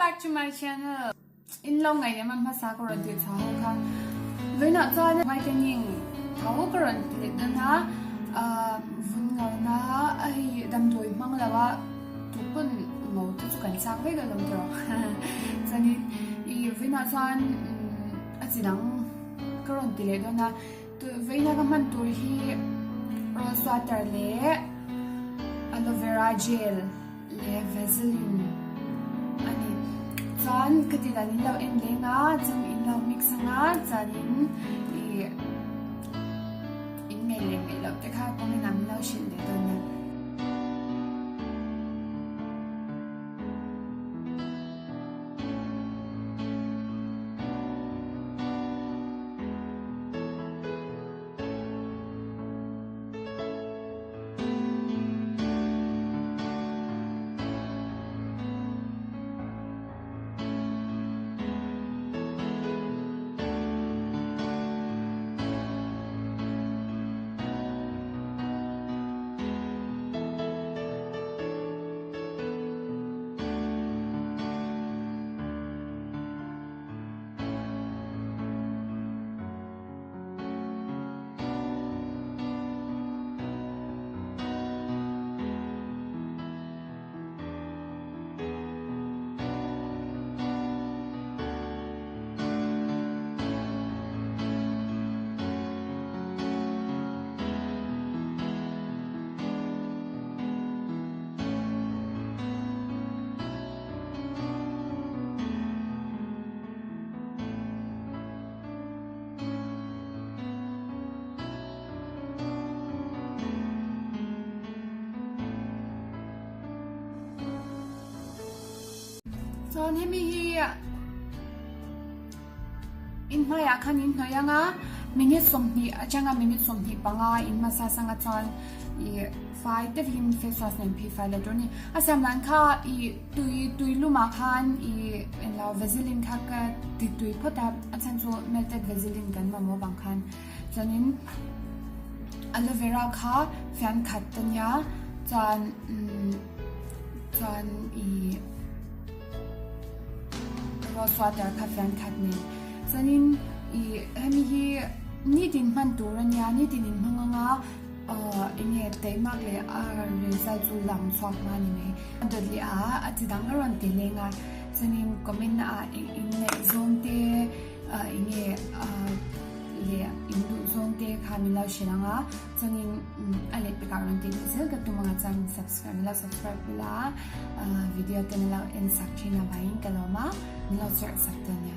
back to my channel. In lo ngaih leh man hmasa ka rawn tih chhuah ho kha vawiinah chuan whitening tho ka rawn ti leh dawn a, vun ngauna a hei damdawi hmang lo a tupawn ngo te chu kan chak vek alawm tawh chuanin ih vawiinah chuan a chi dang ka rawn ti leh dawn a. Vawiina ka hman tur hi rose water leh aloe vera gel leh vaseline a ni. Chuan ka ti dan in lo en leng a, chuan in lo mix ang a, chuanin ih in ngei leh ngei loh te kha comment ah min lo hrilh leh dawn nia. Chuan hemi hi in hmaiah khan in hnawih ang a, minute 20 atanga minute 25 in hmasa sanga chuan ih fai deuhin face wash nen phei fai leh tur a ni. A siam dan kha ih tui tui lumah khan ih englo vaseline kha ka ti tui phawt a, a chhan chu melted vaseline kan mamawh vang khan chuanin aloe vera kha fian khat a nia chuan umm chuan ih rose water kha fian khat nen chuanin ih hemi hi nitin hman tur a nia nitin in hmang anga Aw enge teimak leh a result chu lang chhuak hma ni mai. A dawt leh a, a chi dang a rawn ti leng a, chuanin comment na ah eng in ngaih zawng te enge leh in duh zawng te kha min lo hrilh ang a, chuanin a leh pekah rawn tih leh zel ka tum ang a chuan subscribe min lo subscribe ula video te min lo en sak thin avangin ka lawm a, min lo share sak dawn nia.